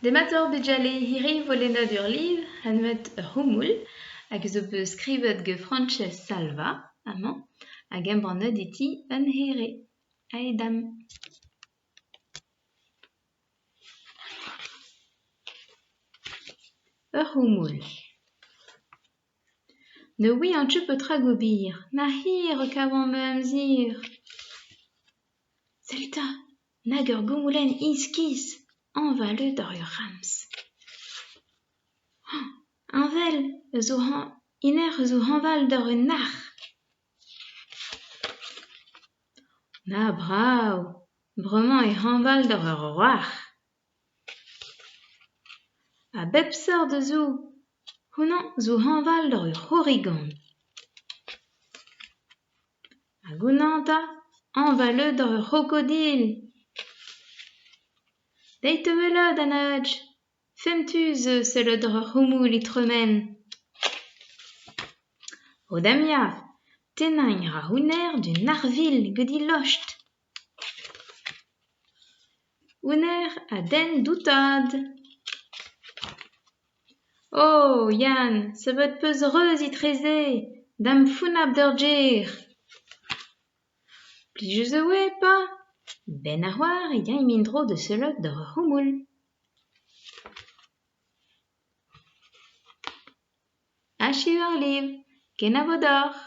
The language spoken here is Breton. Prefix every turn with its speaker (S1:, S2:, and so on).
S1: Demat oc'h bugale, hiriv vo lennet ur livr anvet Ur c'houmoul hag zo bet skrivet gant Frañsez Salva amañ hag embannet e ti Un Here. Aet dam. Ur c'houmoul. Ne ouian ket petra gober, na hir e kavan ma amzer. Sell 'ta, nag ur goumoulenn iskis, hañval eo d'ur ramz. Heñvel zo hennezh zo hañval d'ur nac'h. Na brav, bremañ e hañval d'ur wrac'h. A bep seurt zo, houmañ zo hañval d'ur c'horrigan. Hag houmañ 'ta, hañval eo d'ur c'hrokodil. Deuit da welet an haj, fentus eo sellet ur c'houmoul e tremen. O dam ya, tennañ a ra hounnezh d'un arvil gant he lost. Hounnezh a denn doutad. Oh Yann, savet 'peus reuz etreze, dam fonnapl d'ur gêr. Plijus e oe pa ? 'Benn arc'hoazh e yaimp en-dro da sellet doc'h ar c'houmoul. Achu ar liv, kenavo deoc'h.